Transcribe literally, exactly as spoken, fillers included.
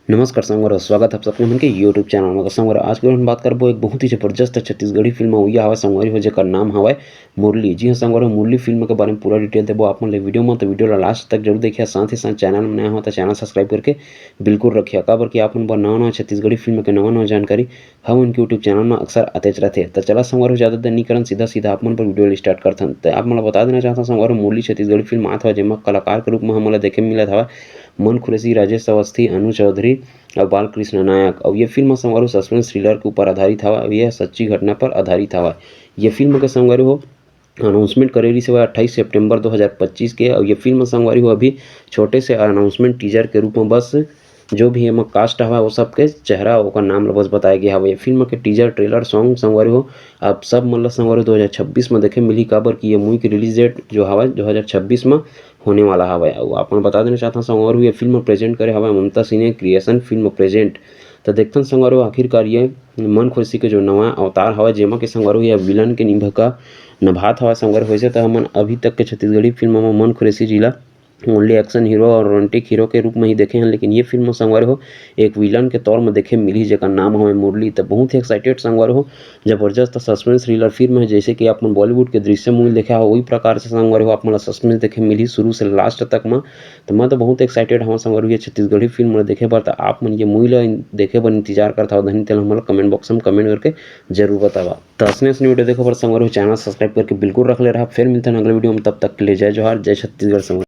नमस्कार संगवारी हो, स्वागत है आप सबके मन के YouTube चैनल में। तो संगवारी हो, आज के हम बात करबो एक बहुत ही जबरदस्त छत्तीसगढ़ी फिल्म अवइया हवय संगवारी हो, जेकर नाम हवय मुरली। जी हाँ संगवारी हो, मुरली फिल्म के बारे में पूरा डिटेल देबो आप मन ले वीडियो में, तो वीडियो ला लास्ट तक जरूर देखिए। साथ ही साथ चैनल में नया हो तो चैनल सब्सक्राइब करके बिल्कुल रखिए, काबर कि आप मन बर नवा नवा छत्तीसगढ़ी फिल्म के नवा नवा जानकारी हमन के YouTube चैनल में अक्सर आतेच रथे। तो चला संगवारी हो, ज़्यादा देर नहीं करन, सीधा सीधा आप मन पर वीडियो स्टार्ट करथन। तो आप मन ला बता देना चाहता हूँ संगवारी हो, मुरली छत्तीसगढ़ी फिल्म आत हवय, जेमा कलाकार के रूप में हमन ला देखे मिलत हवय मन खुरेशी, राजेश अवस्थी, अनु चौधरी और बालकृष्ण नायक। और ये फिल्म संगवारी हो सस्पेंस थ्रिलर के ऊपर आधारित हवय और यह सच्ची घटना पर आधारित हवय। ये फिल्म के संगवारी हो अनाउंसमेंट करे रहिस हवय अट्ठाईस सितंबर दो हज़ार पच्चीस के। और ये फिल्म संगवारी हो अभी छोटे से अनाउंसमेंट टीजर के रूप में बस जो भी एमा कास्ट हवय वो सबके चेहरा ओकर नाम ल बस बताया गया हवय। ये फिल्म के टीजर, ट्रेलर, सॉन्ग संगवारी हो आप सब मन ल संगवारी हो दो हज़ार छब्बीस में देखे मिलही, काबर कि ये मूवी के रिलीज डेट जो हवय दो हज़ार छब्बीस में होने वाला हवय। अउ आप मन बता देना चाहत हंव संगवारी हो ये फिल्म प्रेजेंट करे हवय ममता सिन्हा क्रिएशन फिल्म प्रेजेंट। त देखथन संगवारी हो आखिरकार ये मन खुरेशी के जो नवा अवतार हवय, जेमा के संगवारी हो ये विलन के निभा का नभात हवय संगवारी हो। वैसे त हमन अभी तक के छत्तीसगढ़ी फिल्म में मन खुरेशी जी ला ओनली एक्शन हीरो और रोमांटिक हीरो के रूप में ही देखे हन, लेकिन ये फिल्म में संगवारी हो एक विलन के तौर में देखे मिलही, जेकर नाम हवय मुरली। त बहुत ही एक्साइटेड संगवारी हो, जबरदस्त सस्पेंस थ्रिलर फिल्म है। जैसे कि आप मन बॉलीवुड के दृश्यम मूवी देखे हो, वही प्रकार से संगवारी हो आप मन ला सस्पेंस देखे मिलही शुरू से लास्ट तक में। तो मैं तो बहुत एक्साइटेड हवं संगवारी हो ये छत्तीसगढ़ी फिल्म ला देखे बर। तो आप मन ये मूवी ला देखे बर इंतजार करत हव धनी, तेला हमन ला कमेंट बॉक्स में कमेंट करके जरूर बतावा। तो असने असने वीडियो देखे बर संगवारी हो चैनल सब्सक्राइब करके बिल्कुल रख ले रहा। फिर मिलते हैं अगले वीडियो में, तब तक के लिए जय जोहार, जय छत्तीसगढ़ संगवारी।